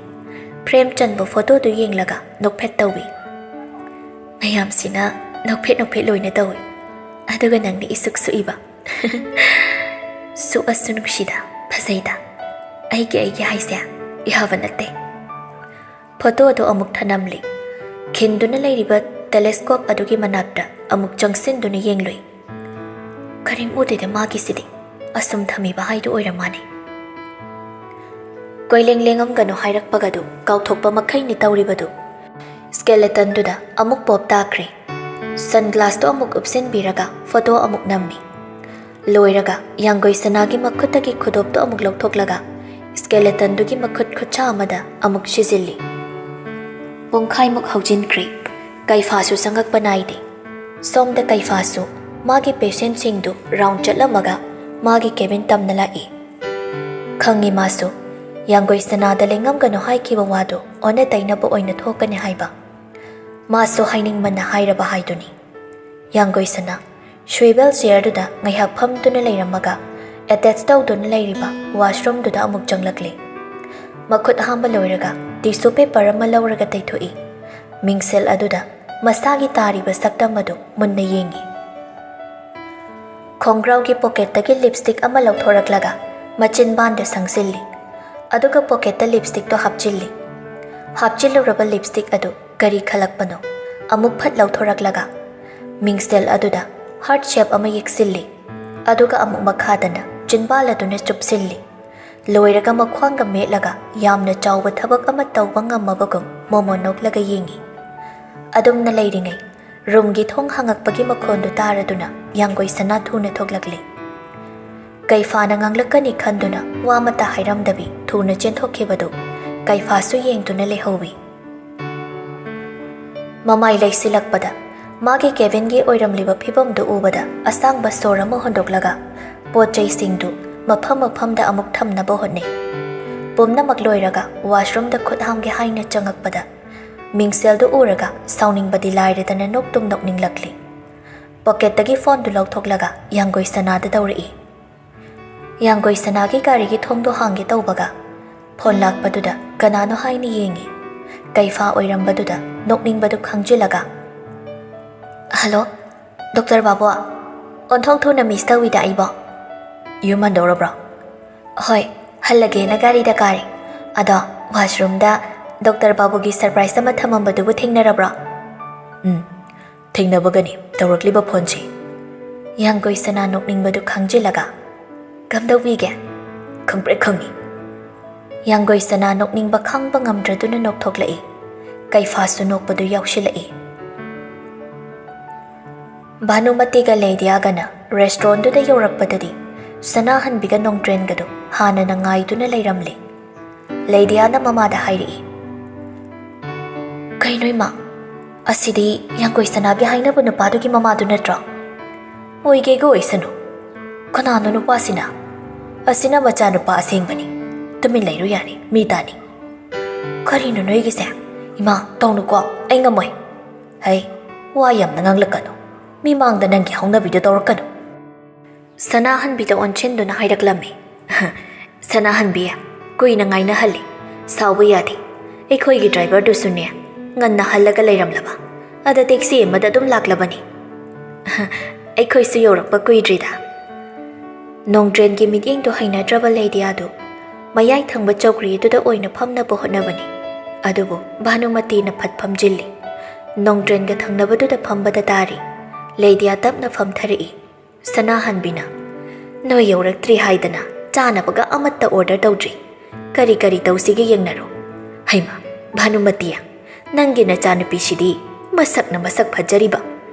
ꯐ꯭ꯔꯦꯝ ꯆꯟꯕ ꯐꯣꯇꯣꯗꯨ ꯌꯦꯡꯂꯒ ꯅꯣꯛꯐꯦꯠ ꯇꯧꯏ꯫ "ꯃꯌꯥꯝꯁꯤꯅ ꯅꯣꯛꯐꯦꯠ ꯅꯣꯛꯐꯦꯠ ꯂꯣꯏꯅ ꯇꯧꯏ, ꯑꯗꯨꯒ ꯅꯪꯅ ꯏꯁꯨꯛ ꯁꯨꯛꯏꯕ꯫" "ꯁꯨꯛꯑꯁꯨ ꯅꯨꯡꯁꯤꯗ, ꯐꯖꯩꯗ꯫ ꯑꯩꯒꯤ, ꯑꯩꯒꯤ ꯍꯥꯏꯁꯦ ꯌꯥꯕ ꯅꯠꯇꯦ꯫" ꯐꯣꯇꯣꯗꯣ ꯑꯃꯨꯛ ꯊꯅꯝꯂꯤ꯫ ꯈꯤꯟꯗꯨꯅ ꯂꯩꯔꯤꯕ ꯇꯦꯂꯦꯁꯀꯣꯞ ꯑꯗꯨꯒꯤ ꯃꯅꯥꯛꯇ ꯑꯃꯨꯛ ꯆꯪꯁꯤꯟꯗꯨꯅ ꯌꯦꯡꯂꯨꯏ꯫ "ꯀꯔꯤꯝ ꯎꯗꯦꯗ ꯃꯥꯒꯤꯁꯤꯗꯤ, ꯑꯁꯨꯝ ꯊꯝꯃꯤꯕ ꯍꯥꯏꯗꯨ ꯑꯣꯏꯔ ꯃꯥꯅꯦ꯫" "ꯀꯣꯏꯂꯦꯡ ꯂꯦꯡꯉꯝꯒꯅꯨ" ꯍꯥꯏꯔꯛꯄꯒꯗꯨ ꯀꯥꯎꯊꯣꯛꯄ ꯃꯈꯩꯅꯤ ꯇꯧꯔꯤꯕꯗꯨ꯫ ꯁ꯭ꯀꯦꯂꯦꯇꯟꯗꯨꯗ ꯑꯃꯨꯛ ꯄꯣꯞ ꯇꯥꯈ꯭ꯔꯦ꯫ ꯁꯟꯒ꯭ꯂꯥꯁꯇꯣ ꯑꯃꯨꯛ ꯎꯞꯁꯤꯟꯕꯤꯔꯒ ꯐꯣꯇꯣ ꯑꯃꯨꯛ ꯅꯝꯃꯤ꯫ ꯂꯣꯏꯔꯒ ꯌꯥꯡꯒꯣꯏ ꯁꯅꯥꯒꯤ ꯃꯈꯨꯠꯇꯒꯤ ꯈꯨꯗꯣꯞꯇꯣ ꯑꯃꯨꯛ ꯂꯧꯊꯣꯛꯂꯒ ꯁ꯭ꯀꯦꯂꯦꯇꯟꯗꯨꯒꯤ ꯃꯈꯨꯠ ꯈꯨꯠꯁꯥ ꯑꯃꯗ ꯑꯃꯨꯛ ꯁꯤꯖꯤꯜꯂꯤ꯫ ꯄꯨꯡꯈꯥꯏꯃꯨꯛ ꯍꯧꯖꯤꯟꯈ꯭ꯔꯦ꯫ ꯀꯩꯐꯥꯁꯨ ꯆꯪꯉꯛꯄ ꯅꯥꯏꯗꯦ꯫ ꯁꯣꯝꯗ ꯀꯩꯐꯥꯁꯨ ꯃꯥꯒꯤ ꯄꯦꯁꯦꯟꯁꯤꯡꯗꯨ ꯔꯥꯎꯟ ꯆꯠꯂꯝꯃꯒ ꯃꯥꯒꯤ ꯀꯦꯕꯤꯟ ꯇꯝꯅ ꯂꯥꯛꯏ꯫ ꯈꯪꯉꯤ ꯃꯥꯁꯨ ꯌꯥꯡꯒꯣꯏ ꯁꯅꯥꯗ ꯂꯦꯡꯉꯝꯒꯅꯨ ꯍꯥꯏꯈꯤꯕ ꯋꯥꯗꯨ ꯑꯣꯟꯅ ꯇꯩꯅꯕ ꯑꯣꯏꯅ ꯊꯣꯛꯀꯅꯤ ꯍꯥꯏꯕ꯫ ꯃꯥꯁꯨ ꯍꯥꯏꯅꯤꯡꯃꯟꯅ ꯍꯥꯏꯔꯕ ꯍꯥꯏꯗꯨꯅꯤ꯫ ꯌꯥꯡꯒꯣꯏ ꯁꯅꯥ ꯁ꯭ꯋꯤꯕꯦꯜ ꯆꯤꯌꯔꯗꯨꯗ ꯉꯥꯏꯍꯥꯛ ꯐꯝꯗꯨꯅ ꯂꯩꯔꯝꯃꯒ ꯑꯦꯇꯦꯆ ꯇꯧꯗꯨꯅ ꯂꯩꯔꯤꯕ ꯋꯥꯁꯔꯨꯝꯗꯨꯗ ꯑꯃꯨꯛ ꯆꯪꯂꯛꯂꯦ꯫ ꯃꯈꯨꯠ ꯍꯥꯝꯕ ꯂꯣꯏꯔꯒ ꯇꯤꯁꯨ ꯄꯦꯄꯔ ꯑꯃ ꯂꯧꯔꯒ ꯇꯩꯊꯣꯛꯏ꯫ ꯃꯤꯡꯁꯦꯜ ꯑꯗꯨꯗ ꯃꯁꯥꯒꯤ ꯇꯥꯔꯤꯕ ꯁꯛꯇꯝ ꯑꯗꯨ ꯃꯨꯟꯅ ꯌꯦꯡꯏ꯫ ꯈꯣꯡꯒ꯭ꯔꯥꯎꯒꯤ ꯄꯣꯀꯦꯠꯇꯒꯤ ꯂꯤꯞꯁꯇꯤꯛ ꯑꯃ ꯂꯧꯊꯣꯔꯛꯂꯒ ꯃꯆꯤꯟꯕꯥꯟꯗ ꯁꯪꯖꯤꯜꯂꯤ꯫ ꯑꯗꯨꯒ ꯄꯣꯀꯦꯠꯇ ꯂꯤꯞꯁꯇꯤꯛꯇꯣ ꯍꯥꯞꯆꯤꯜꯂꯤ꯫ ꯍꯥꯞꯆꯤꯜꯂꯨꯔꯕ ꯂꯤꯞꯁꯇꯤꯛ ꯑꯗꯨ ꯀꯔꯤ ꯈꯜꯂꯛꯄꯅꯣ? ꯑꯃꯨꯛ ꯐꯠ ꯂꯧꯊꯣꯔꯛꯂꯒ ꯃꯤꯡꯁꯦꯜ ꯑꯗꯨꯗ ꯍꯥꯔꯠ ꯁꯦꯞ ꯑꯃ ꯌꯦꯛꯁꯤꯜꯂꯤ꯫ ꯑꯗꯨꯒ ꯑꯃꯨꯛ ꯃꯈꯥꯗꯅ ꯆꯤꯟꯕꯥꯜ ꯑꯗꯨꯅ ꯆꯨꯞꯁꯤꯜꯂꯤ꯫ ꯂꯣꯏꯔꯒ ꯃꯈ꯭ꯋꯥꯡꯒ ꯃꯦꯠꯂꯒ ꯌꯥꯝꯅ ꯆꯥꯎꯕ ꯊꯕꯛ ꯑꯃ ꯇꯧꯕ ꯉꯝꯃꯕꯒꯨꯝ ꯃꯣꯃꯣꯟ ꯅꯣꯛꯂꯒ ꯌꯦꯡꯏ꯫ ꯑꯗꯨꯝꯅ ꯂꯩꯔꯤꯉꯩ, ꯔꯨꯝꯒꯤ ꯊꯣꯡ ꯍꯥꯡꯉꯛꯄꯒꯤ ꯃꯈꯣꯟꯗꯨ ꯇꯥꯔꯗꯨꯅ ꯌꯥꯡꯒꯣꯏ ꯁꯅꯥ ꯊꯨꯅ ꯊꯣꯛꯂꯛꯂꯤ꯫ ꯀꯩꯐꯥꯅ ꯉꯥꯡꯂꯛꯀꯅꯤ ꯈꯟꯗꯨꯅ ꯋꯥ ꯑꯃꯠꯇ ꯍꯥꯏꯔꯝꯗꯕꯤ ꯊꯨꯅ ꯆꯦꯟꯊꯣꯛꯈꯤꯕꯗꯨ ꯀꯩꯐꯥꯁꯨ ꯌꯦꯡꯗꯨꯅ ꯂꯩꯍꯧꯏ꯫ ꯃꯃꯥꯏ ꯂꯩꯁꯤꯜꯂꯛꯄꯗ ꯃꯥꯒꯤ ꯀꯦꯕꯤꯟꯒꯤ ꯑꯣꯏꯔꯝꯂꯤꯕ ꯐꯤꯕꯝꯗꯨ ꯎꯕꯗ ꯑꯁꯥꯡꯕ ꯁꯣꯔ ꯑꯃ ꯍꯣꯟꯗꯣꯛꯂꯒ ꯄꯣꯠ ꯆꯩꯁꯤꯡꯗꯨ ꯃꯐꯝ ꯃꯐꯝꯗ ꯑꯃꯨꯛ ꯊꯝꯅꯕ ꯍꯣꯠꯅꯩ꯫ ꯄꯨꯝꯅꯃꯛ ꯂꯣꯏꯔꯒ ꯋꯥꯁꯔꯨꯝꯗ ꯈꯨꯠ ꯍꯥꯝꯒꯦ ꯍꯥꯏꯅ ꯆꯪꯉꯛꯄꯗ ꯃꯤꯡꯁꯦꯜꯗꯨ ꯎꯔꯒ ꯁꯥꯎꯅꯤꯡꯕꯗꯤ ꯂꯥꯏꯔꯗꯅ ꯅꯣꯛꯇꯨꯝ ꯅꯣꯛꯅꯤꯡꯂꯛꯂꯤ꯫ ꯄꯣꯀꯦꯠꯇꯒꯤ ꯐꯣꯟꯗꯨ ꯂꯧꯊꯣꯛꯂꯒ ꯌꯥꯡꯒꯣꯏ ꯁꯅꯥꯗ ꯇꯧꯔꯛꯏ꯫ ꯌꯥꯡꯒꯣꯏ ꯁꯅꯥꯒꯤ ꯒꯥꯔꯤꯒꯤ ꯊꯣꯡꯗꯣ ꯍꯥꯡꯒꯦ ꯇꯧꯕꯒ ꯐꯣꯟ ꯂꯥꯛꯄꯗꯨꯗ ꯀꯅꯥꯅꯣ ꯍꯥꯏꯅ ꯌꯦꯡꯉꯤ꯫ ꯀꯩꯐꯥ ꯑꯣꯏꯔꯝꯕꯗꯨꯗ ꯅꯣꯛꯅꯤꯡꯕꯗꯨ ꯈꯪꯖꯤꯜꯂꯒ, "ꯍꯜꯂꯣ, ꯗꯣꯛꯇꯔ ꯕꯥꯕꯨ, ꯑꯣꯟꯊꯣꯛ ꯊꯨꯅ ꯃꯤꯁ ꯇꯧꯏꯗ ꯑꯩꯕꯣ꯫ ꯌꯨꯝ ꯍꯟꯗꯧꯔꯕ꯭ꯔꯣ?" "ꯍꯣꯏ, ꯍꯜꯂꯒꯦꯅ ꯒꯥꯔꯤꯗ ꯀꯥꯔꯦ꯫ ꯑꯗꯣ ꯋꯥꯁꯔꯨꯝꯗ ꯗꯣꯛꯇꯔ ꯕꯥꯕꯨꯒꯤ ꯁꯔꯄ꯭ꯔꯥꯏꯖ ꯑꯃ ꯊꯝꯃꯝꯕꯗꯨꯕꯨ ꯊꯦꯡꯅꯔꯕ꯭ꯔꯣ?" "ꯎꯝ, ꯊꯦꯡꯅꯕꯒꯅꯤ ꯇꯧꯔꯛꯂꯤꯕ ꯐꯣꯟꯁꯤ꯫" ꯌꯥꯡꯒꯣꯏ ꯁꯅꯥ ꯅꯣꯛꯅꯤꯡꯕꯗꯨ ꯈꯪꯖꯤꯜꯂꯒ, "ꯀꯝꯗꯧꯕꯤꯒꯦ?" "ꯈꯪꯄ꯭ꯔꯦꯛ ꯈꯪꯉꯤ꯫" ꯌꯥꯡꯒꯣꯏ ꯁꯅꯥ ꯅꯣꯛꯅꯤꯡꯕ ꯈꯥꯡꯕ ꯉꯝꯗ꯭ꯔꯗꯨꯅ ꯅꯣꯛꯊꯣꯛꯂꯛꯏ꯫ ꯀꯩꯐꯥꯁꯨ ꯅꯣꯛꯄꯗꯨ ꯌꯥꯎꯁꯤꯜꯂꯛꯏ꯫ ꯚꯥꯅꯨꯃꯇꯤꯒ ꯂꯩꯗꯤꯌꯥꯒꯅ ꯔꯦꯁꯇ꯭ꯔꯣꯟꯗꯨꯗ ꯌꯧꯔꯛꯄꯗꯗꯤ ꯁꯅꯥꯍꯟꯕꯤꯒ ꯅꯣꯡꯗ꯭ꯔꯦꯟꯒꯗꯨ ꯍꯥꯟꯅꯅ ꯉꯥꯏꯗꯨꯅ ꯂꯩꯔꯝꯂꯦ꯫ ꯂꯩꯗꯤꯌꯥꯅ ꯃꯃꯥꯗ ꯍꯥꯏꯔꯛꯏ, "ꯀꯩꯅꯣ ꯏꯃꯥ, ꯑꯁꯤꯗꯤ ꯌꯥꯡꯒꯣꯏ ꯁꯅꯥꯒꯤ ꯍꯥꯏꯅꯕ ꯅꯨꯄꯥꯗꯨꯒꯤ ꯃꯃꯥꯗꯨ ꯅꯠꯇ꯭ꯔꯣ? ꯑꯣꯏꯒꯦꯒ ꯑꯣꯏꯁꯅꯨ, ꯀꯅꯥꯅꯣ ꯅꯨꯄꯥꯁꯤꯅ? ꯑꯁꯤꯅ ꯃꯆꯥꯅꯨꯄꯥ ꯑꯁꯦꯡꯕꯅꯤ, ꯇꯨꯃꯤꯟ ꯂꯩꯔꯨ ꯌꯥꯅꯤ, ꯃꯤ ꯇꯥꯅꯤ꯫ ꯀꯔꯤꯅꯣ ꯅꯣꯏꯒꯤꯁꯦ? ꯏꯃꯥ, ꯇꯧꯅꯨꯀꯣ, ꯑꯩ ꯉꯝꯃꯣꯏ꯫ ꯍꯩ, ꯋꯥ ꯌꯥꯝꯅ ꯉꯥꯡꯂꯛꯀꯅꯨ, ꯃꯤꯃꯥꯡꯗ ꯅꯪꯒꯤ ꯍꯧꯅꯕꯤꯗꯣ ꯇꯧꯔꯛꯀꯅꯨ꯫" ꯁꯅꯥꯍꯟꯕꯤꯗ ꯑꯣꯟꯁꯤꯟꯗꯨꯅ ꯍꯥꯏꯔꯛꯂꯝꯃꯤ꯫ "ꯁꯅꯥꯍꯟꯕꯤ, ꯀꯨꯏꯅ ꯉꯥꯏꯅꯍꯜꯂꯤ꯫ ꯁꯥꯎꯕ ꯌꯥꯗꯦ꯫ ꯑꯩꯈꯣꯏꯒꯤ ꯗ꯭ꯔꯥꯏꯚꯔꯗꯨꯁꯨꯅꯦ, ꯉꯟꯅ ꯍꯜꯂꯒ ꯂꯩꯔꯝꯂꯕ꯫ ꯑꯗ ꯇꯦꯛꯁꯤ ꯑꯃꯗ ꯑꯗꯨꯝ ꯂꯥꯛꯂꯕꯅꯤ꯫ ꯑꯩꯈꯣꯏꯁꯨ ꯌꯧꯔꯛꯄ ꯀꯨꯏꯗ꯭ꯔꯤꯗ꯫" ꯅꯣꯡꯗ꯭ꯔꯦꯟꯒꯤ ꯃꯤꯠꯌꯦꯡꯗꯨ ꯍꯩꯅꯗ꯭ꯔꯕ ꯂꯩꯗꯤꯌꯥꯗꯨ ꯃꯌꯥꯏ ꯊꯪꯕ ꯆꯧꯀ꯭ꯔꯤ ꯑꯗꯨꯗ ꯑꯣꯏꯅ ꯐꯝꯅꯕ ꯍꯣꯠꯅꯕꯅꯤ꯫ ꯑꯗꯨꯕꯨ ꯚꯥꯅꯨꯃꯇꯤꯅ ꯐꯠ ꯐꯝꯖꯤꯜꯂꯤ꯫ ꯅꯣꯡꯗ꯭ꯔꯦꯟꯒ ꯊꯪꯅꯕꯗꯨꯗ ꯐꯝꯕꯗ ꯇꯥꯔꯤ꯫ ꯂꯩꯗꯤꯌꯥ ꯇꯞꯅ ꯐꯝꯊꯔꯛꯏ꯫ ꯁꯅꯥꯍꯟꯕꯤꯅ, "ꯅꯣꯏ ꯌꯧꯔꯛꯇ꯭ꯔꯤ ꯍꯥꯏꯗꯅ ꯆꯥꯅꯕꯒ ꯑꯃꯠꯇ ꯑꯣꯔꯗꯔ ꯇꯧꯗ꯭ꯔꯤ꯫ ꯀꯔꯤ ꯀꯔꯤ ꯇꯧꯁꯤꯒꯦ ꯌꯦꯡꯅꯔꯣ꯫ ꯍꯩꯃꯥ, ꯚꯥꯅꯨꯃꯇꯤ, ꯅꯪꯒꯤ ꯅꯆꯥꯅꯨꯄꯤꯁꯤꯗꯤ ꯃꯁꯛꯅ ꯃꯁꯛ ꯐꯖꯔꯤꯕ,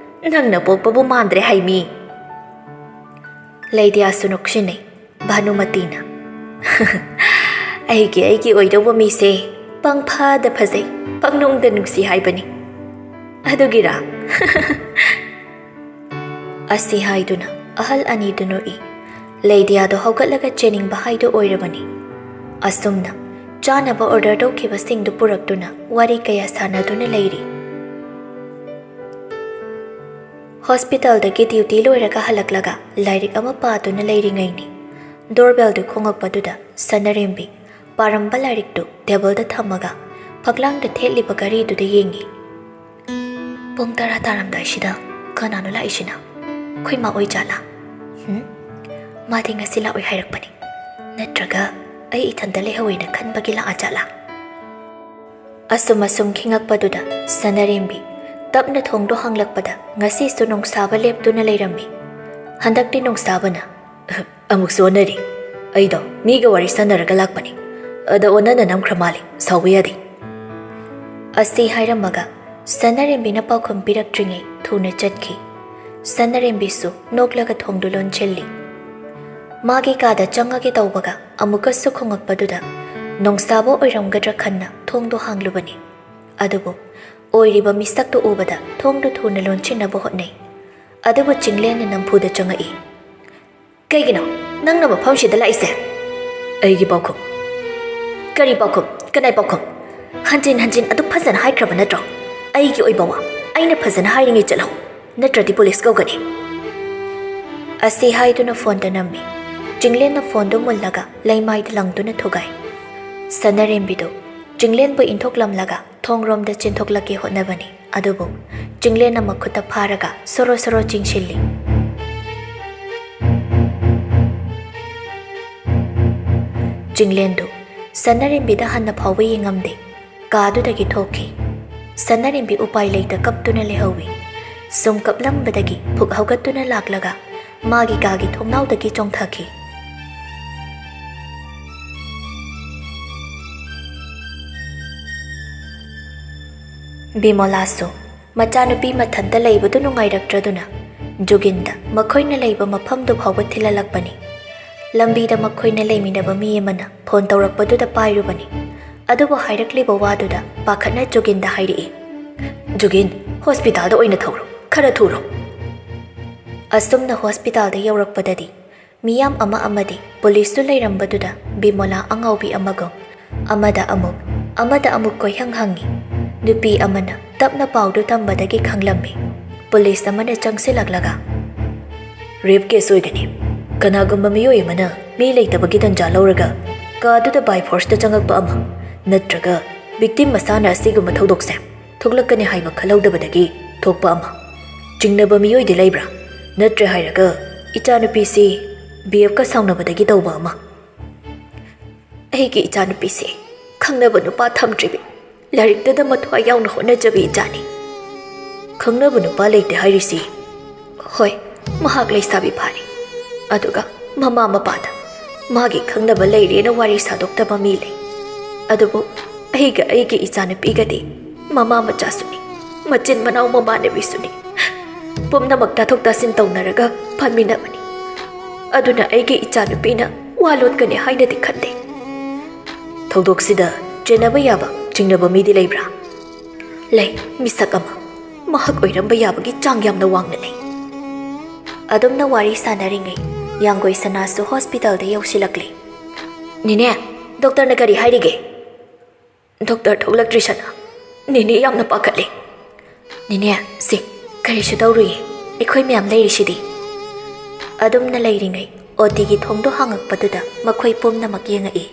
ꯅꯪꯅ ꯄꯣꯛꯄꯕꯨ ꯃꯥꯟꯗ꯭ꯔꯦ ꯍꯥꯏꯃꯤ꯫ ꯂꯩꯗꯤꯌꯥꯁꯨ ꯅꯣꯛꯁꯤꯟꯅꯩ꯫ ꯚꯥꯅꯨꯃꯇꯤꯅ, "ꯑꯩꯒꯤ, ꯑꯩꯒꯤ ꯑꯣꯏꯗꯧꯕ ꯃꯤꯁꯦ ꯄꯪꯐꯗ ꯐꯖꯩ, ꯄꯪꯅꯨꯡꯗ ꯅꯨꯡꯁꯤ ꯍꯥꯏꯕꯅꯤ꯫ ꯑꯗꯨꯒꯤꯔꯥ?" ꯑꯁꯤ ꯍꯥꯏꯗꯨꯅ ꯑꯍꯜ ꯑꯅꯤꯗꯨ ꯅꯣꯛꯏ꯫ ꯂꯩꯗꯤꯌꯥꯗꯣ ꯍꯧꯒꯠꯂꯒ ꯆꯦꯟꯅꯤꯡꯕ ꯍꯥꯏꯗꯨ ꯑꯣꯏꯔꯕꯅꯤ꯫ ꯑꯁꯨꯝꯅ ꯆꯥꯅꯕ ꯑꯣꯔꯗꯔ ꯇꯧꯈꯤꯕꯁꯤꯡꯗꯨ ꯄꯨꯔꯛꯇꯨꯅ ꯋꯥꯔꯤ ꯀꯌꯥ ꯁꯥꯟꯅꯗꯨꯅ ꯂꯩꯔꯤ꯫ ꯍꯣꯁꯄꯤꯇꯥꯜꯗꯒꯤ ꯗ꯭ꯌꯨꯇꯤ ꯂꯣꯏꯔꯒ ꯍꯜꯂꯛꯂꯒ ꯂꯥꯏꯔꯤꯛ ꯑꯃ ꯄꯥꯗꯨꯅ ꯂꯩꯔꯤꯉꯩꯅꯤ, ꯗꯣꯔꯕꯦꯜꯗꯨ ꯈꯣꯡꯉꯛꯄꯗꯨꯗ ꯁꯅꯔꯦꯝꯕꯤ ꯄꯥꯔꯝꯕ ꯂꯥꯏꯔꯤꯛꯇꯨ ꯇꯦꯕꯜꯗ ꯊꯝꯃꯒ ꯐꯛꯂꯥꯡꯗ ꯊꯦꯠꯂꯤꯕ ꯘꯔꯤꯗꯨꯗ ꯌꯦꯡꯉꯤ꯫ "ꯄꯨꯡ ꯇꯔꯥ ꯇꯥꯔꯝꯗꯥꯏꯁꯤꯗ ꯀꯅꯥꯅꯣ ꯂꯥꯛꯏꯁꯤꯅ? ꯑꯩꯈꯣꯏ ꯃꯥ ꯑꯣꯏꯖꯥꯠꯂꯥ? ꯍꯨꯝ? ꯃꯥꯗꯤ ꯉꯁꯤ ꯂꯥꯛꯑꯣꯏ ꯍꯥꯏꯔꯛꯄꯅꯤ꯫ ꯅꯠꯇ꯭ꯔꯒ ꯑꯩ ꯏꯊꯟꯇ ꯂꯩꯍꯧꯋꯦꯅ ꯈꯟꯕꯒꯤ ꯂꯥꯛꯑꯖꯥꯠꯂꯥ?" ꯑꯁꯨꯝ ꯑꯁꯨꯝ ꯈꯤꯡꯉꯛꯄꯗꯨꯗ ꯁꯅꯔꯦꯝꯕꯤ ꯇꯞꯅ ꯊꯣꯡꯗꯣ ꯍꯥꯡꯂꯛꯄꯗ ꯉꯁꯤꯁꯨ ꯅꯣꯡꯁꯥꯕ ꯂꯦꯞꯇꯨꯅ ꯂꯩꯔꯝꯃꯤ꯫ ꯍꯟꯗꯛꯇꯤ ꯅꯣꯡꯁꯥꯕꯅ, "ꯑꯃꯨꯛꯁꯨ ꯑꯣꯟꯅꯔꯤ꯫ ꯑꯩꯗꯣ ꯃꯤꯒ ꯋꯥꯔꯤ ꯁꯥꯟꯅꯔꯒ ꯂꯥꯛꯄꯅꯤ꯫ ꯑꯗ ꯑꯣꯟꯅꯅ ꯅꯝꯈ꯭ꯔ ꯃꯥꯜꯂꯦ꯫ ꯁꯥꯎꯕ ꯌꯥꯗꯦ꯫" ꯑꯁꯤ ꯍꯥꯏꯔꯝꯃꯒ ꯁꯅꯔꯦꯝꯕꯤꯅ ꯄꯥꯎꯈꯨꯝ ꯄꯤꯔꯛꯇ꯭ꯔꯤꯉꯩ ꯊꯨꯅ ꯆꯠꯈꯤ꯫ ꯁꯅꯔꯦꯝꯕꯤꯁꯨ ꯅꯣꯛꯂꯒ ꯊꯣꯡꯗꯨ ꯂꯣꯟꯁꯤꯜꯂꯤ꯫ ꯃꯥꯒꯤ ꯀꯥꯗ ꯆꯪꯉꯒꯦ ꯇꯧꯕꯒ ꯑꯃꯨꯛꯀꯁꯨ ꯈꯣꯡꯉꯛꯄꯗꯨꯗ ꯅꯣꯡꯁꯥꯕ ꯑꯣꯏꯔꯝꯒꯗ꯭ꯔꯥ ꯈꯟꯅ ꯊꯣꯡꯗꯣ ꯍꯥꯡꯂꯨꯕꯅꯤ꯫ ꯑꯗꯨꯕꯨ ꯑꯣꯏꯔꯤꯕ ꯃꯤꯁꯛꯇꯨ ꯎꯕꯗ ꯊꯣꯡꯗꯨ ꯊꯨꯅ ꯂꯣꯟꯁꯤꯟꯅꯕ ꯍꯣꯠꯅꯩ꯫ ꯑꯗꯨꯕꯨ ꯆꯤꯡꯂꯦꯟꯅ ꯅꯝꯐꯨꯗ ꯆꯪꯉꯛꯏ꯫ "ꯀꯩꯒꯤꯅꯣ ꯅꯪꯅ ꯃꯐꯝꯁꯤꯗ ꯂꯥꯛꯏꯁꯦ?" "ꯑꯩꯒꯤ ꯄꯥꯎꯈꯨꯝ꯫" "ꯀꯔꯤ ꯄꯥꯎꯈꯨꯝ? ꯀꯅꯥꯏ ꯄꯥꯎꯈꯨꯝ? ꯍꯟꯖꯤꯟ ꯍꯟꯖꯤꯟ ꯑꯗꯨ ꯐꯖꯅ ꯍꯥꯏꯈ꯭ꯔꯕ ꯅꯠꯇ꯭ꯔꯣ? ꯑꯩꯒꯤ ꯑꯣꯏꯕ ꯋꯥ ꯑꯩꯅ ꯐꯖꯅ ꯍꯥꯏꯔꯤꯉꯩ ꯆꯠꯂꯣ, ꯅꯠꯇ꯭ꯔꯗꯤ ꯄꯨꯂꯤꯁ ꯀꯧꯒꯅꯤ꯫" ꯑꯁꯤ ꯍꯥꯏꯗꯨꯅ ꯐꯣꯟꯗ ꯅꯝꯃꯤ꯫ ꯆꯤꯡꯂꯦꯟꯅ ꯐꯣꯟꯗꯨ ꯃꯨꯜꯂꯒ ꯂꯩꯃꯥꯏꯗ ꯂꯪꯗꯨꯅ ꯊꯨꯒꯥꯏ꯫ ꯁꯅꯔꯦꯝꯕꯤꯗꯨ ꯆꯤꯡꯂꯦꯟꯕꯨ ꯏꯟꯊꯣꯛꯂꯝꯂꯒ ꯊꯣꯡꯔꯣꯝꯗ ꯆꯦꯟꯊꯣꯛꯂꯛꯀꯦ ꯍꯣꯠꯅꯕꯅꯤ꯫ ꯑꯗꯨꯕꯨ ꯆꯤꯡꯂꯦꯟꯅ ꯃꯈꯨꯠꯇ ꯐꯥꯔꯒ ꯁꯣꯔꯣ ꯁꯣꯔꯣ ꯆꯤꯡꯁꯤꯜꯂꯤ꯫ ꯆꯤꯡꯂꯦꯟꯗꯨ ꯁꯅꯔꯦꯝꯕꯤꯗ ꯍꯟꯅ ꯐꯥꯎꯕ ꯌꯦꯡꯉꯝꯗꯦ꯫ ꯀꯥꯗꯨꯗꯒꯤ ꯊꯣꯛꯈꯤ꯫ ꯁꯅꯔꯦꯝꯕꯤ ꯎꯄꯥꯏ ꯂꯩꯇ ꯀꯞꯇꯨꯅ ꯂꯩꯍꯧꯏ꯫ ꯁꯨꯝ ꯀꯞꯂꯝꯕꯗꯒꯤ ꯐꯨꯛ ꯍꯧꯒꯠꯇꯨꯅ ꯂꯥꯛꯂꯒ ꯃꯥꯒꯤ ꯀꯥꯒꯤ ꯊꯣꯡꯅꯥꯎꯗꯒꯤ ꯆꯣꯡꯊꯈꯤ꯫ ꯕꯤꯃꯣꯂꯥꯁꯨ ꯃꯆꯥꯅꯨꯄꯤ ꯃꯊꯟꯇ ꯂꯩꯕꯗꯨ ꯅꯨꯡꯉꯥꯏꯔꯛꯇ꯭ꯔꯗꯨꯅ ꯖꯨꯒꯤꯟꯗ ꯃꯈꯣꯏꯅ ꯂꯩꯕ ꯃꯐꯝꯗꯨ ꯐꯥꯎꯕ ꯊꯤꯜꯍꯜꯂꯛꯄꯅꯤ꯫ ꯂꯝꯕꯤꯗ ꯃꯈꯣꯏꯅ ꯂꯩꯃꯤꯟꯅꯕ ꯃꯤ ꯑꯃꯅ ꯐꯣꯟ ꯇꯧꯔꯛꯄꯗꯨꯗ ꯄꯥꯏꯔꯨꯕꯅꯤ꯫ ꯑꯗꯨꯕꯨ ꯍꯥꯏꯔꯛꯂꯤꯕ ꯋꯥꯗꯨꯗ ꯄꯥꯈꯠꯅ ꯖꯨꯒꯤꯟꯗ ꯍꯥꯏꯔꯛꯏ, "ꯖꯨꯒꯤꯟ, ꯍꯣꯁꯄꯤꯇꯥꯜꯗ ꯑꯣꯏꯅ ꯊꯧꯔꯣ, ꯈꯔ ꯊꯨꯔꯣ꯫" ꯑꯁꯨꯝꯅ ꯍꯣꯁꯄꯤꯇꯥꯜꯗ ꯌꯧꯔꯛꯄꯗꯗꯤ ꯃꯤꯌꯥꯝ ꯑꯃ ꯑꯃꯗꯤ ꯄꯨꯂꯤꯁꯇꯨ ꯂꯩꯔꯝꯕꯗꯨꯗ ꯕꯤꯃꯣꯂꯥ ꯑꯉꯥꯎꯕꯤ ꯑꯃꯒꯨꯝ ꯑꯃꯗ ꯑꯃꯨꯛ, ꯑꯃꯗ ꯑꯃꯨꯛ ꯀꯣꯏꯍꯪ ꯍꯪꯉꯤ꯫ ꯅꯨꯄꯤ ꯑꯃꯅ ꯇꯞꯅ ꯄꯥꯎꯗꯨ ꯇꯝꯕꯗꯒꯤ ꯈꯪꯂꯝꯃꯤ꯫ ꯄꯨꯂꯤꯁ ꯑꯃꯅ ꯆꯪꯁꯤꯜꯂꯛꯂꯒ, "ꯔꯦꯞ ꯀꯦꯁ ꯑꯣꯏꯒꯅꯤ꯫ ꯀꯅꯥꯒꯨꯝꯕ ꯃꯤꯑꯣꯏ ꯑꯃꯅ ꯃꯤ ꯂꯩꯇꯕꯒꯤ ꯇꯟꯖꯥ ꯂꯧꯔꯒ ꯀꯥꯗꯨꯗ ꯕꯥꯏ ꯐꯣꯔꯁꯇ ꯆꯪꯉꯛꯄ ꯑꯃ, ꯅꯠꯇ꯭ꯔꯒ ꯚꯤꯛꯇꯤꯝ ꯃꯁꯥꯅ ꯑꯁꯤꯒꯨꯝꯕ ꯊꯧꯗꯣꯛꯁꯦ ꯊꯣꯛꯂꯛꯀꯅꯤ ꯍꯥꯏꯕ ꯈꯜꯍꯧꯗꯕꯗꯒꯤ ꯊꯣꯛꯄ ꯑꯃ꯫ ꯆꯤꯡꯅꯕ ꯃꯤꯑꯣꯏꯗꯤ ꯂꯩꯕ꯭ꯔꯥ? ꯅꯠꯇ꯭ꯔꯦ ꯍꯥꯏꯔꯒ ꯏꯆꯥꯅꯨꯄꯤꯁꯤ ꯕꯤ ꯑꯦꯐꯀ ꯁꯥꯎꯅꯕꯗꯒꯤ ꯇꯧꯕ ꯑꯃ꯫" ꯑꯩꯒꯤ ꯏꯆꯥꯅꯨꯄꯤꯁꯦ ꯈꯪꯅꯕ ꯅꯨꯄꯥ ꯊꯝꯗ꯭ꯔꯤꯕꯤ, ꯂꯥꯏꯔꯤꯛꯇꯗ ꯃꯊ꯭ꯋꯥꯏ ꯌꯥꯎꯅ ꯍꯣꯠꯅꯖꯕꯤ ꯏꯆꯥꯅꯤ꯫ "ꯈꯪꯅꯕ ꯅꯨꯄꯥ ꯂꯩꯇꯦ ꯍꯥꯏꯔꯤꯁꯤ?" "ꯍꯣꯏ, ꯃꯍꯥꯛ ꯂꯩꯁꯥꯕꯤ ꯐꯥꯔꯦ꯫ ꯑꯗꯨꯒ ꯃꯃꯥ ꯃꯄꯥꯗ ꯃꯥꯒꯤ ꯈꯪꯅꯕ ꯂꯩꯔꯦꯅ ꯋꯥꯔꯤ ꯁꯥꯗꯣꯛꯇꯕ ꯃꯤ ꯂꯩ꯫ ꯑꯗꯨꯕꯨ ꯑꯩꯒ ꯑꯩꯒꯤ ꯏꯆꯥꯅꯨꯄꯤꯒꯗꯤ ꯃꯃꯥ ꯃꯆꯥꯁꯨꯅꯤ, ꯃꯆꯤꯟ ꯃꯅꯥꯎ ꯃꯃꯥꯟꯅꯕꯤꯁꯨꯅꯤ꯫ ꯄꯨꯝꯅꯃꯛ ꯇꯥꯊꯣꯛ ꯇꯥꯁꯤꯟ ꯇꯧꯅꯔꯒ ꯐꯝꯃꯤꯟꯅꯕꯅꯤ꯫ ꯑꯗꯨꯅ ꯑꯩꯒꯤ ꯏꯆꯥꯅꯨꯄꯤꯅ ꯋꯥ ꯂꯣꯠꯀꯅꯤ ꯍꯥꯏꯅꯗꯤ ꯈꯟꯗꯦ꯫" "ꯊꯧꯗꯣꯛꯁꯤꯗ ꯆꯦꯟꯅꯕ ꯌꯥꯕ ꯆꯤꯡꯅꯕ ꯃꯤꯗꯤ ꯂꯩꯕ꯭ꯔꯥ?" "ꯂꯩ, ꯃꯤꯁꯛ ꯑꯃ꯫ ꯃꯍꯥꯛ ꯑꯣꯏꯔꯝꯕ ꯌꯥꯕꯒꯤ ꯆꯥꯡ ꯌꯥꯝꯅ ꯋꯥꯡꯅ ꯂꯩ꯫" ꯑꯗꯨꯝꯅ ꯋꯥꯔꯤ ꯁꯥꯟꯅꯔꯤꯉꯩ ꯌꯥꯡꯒꯣꯏ ꯁꯅꯥꯁꯨ ꯍꯣꯁꯄꯤꯇꯥꯜꯗ ꯌꯧꯁꯤꯜꯂꯛꯂꯦ꯫ "ꯅꯦꯅꯦ, ꯗꯣꯛꯇꯔꯅ ꯀꯔꯤ ꯍꯥꯏꯔꯤꯒꯦ?" "ꯗꯣꯛꯇꯔ ꯊꯣꯛꯂꯛꯇ꯭ꯔꯤ ꯁꯅꯥ꯫ ꯅꯦꯅꯦ ꯌꯥꯝꯅ ꯄꯥꯈꯠꯂꯦ꯫" "ꯅꯦꯅꯦ, ꯁꯦ, ꯀꯔꯤꯁꯨ ꯇꯧꯔꯨꯏ, ꯑꯩꯈꯣꯏ ꯃꯌꯥꯝ ꯂꯩꯔꯤꯁꯤꯗꯤ꯫" ꯑꯗꯨꯝꯅ ꯂꯩꯔꯤꯉꯩ ꯑꯣ ꯇꯤꯒꯤ ꯊꯣꯡꯗꯣ ꯍꯥꯡꯉꯛꯄꯗꯨꯗ ꯃꯈꯣꯏ ꯄꯨꯝꯅꯃꯛ ꯌꯦꯡꯉꯛꯏ꯫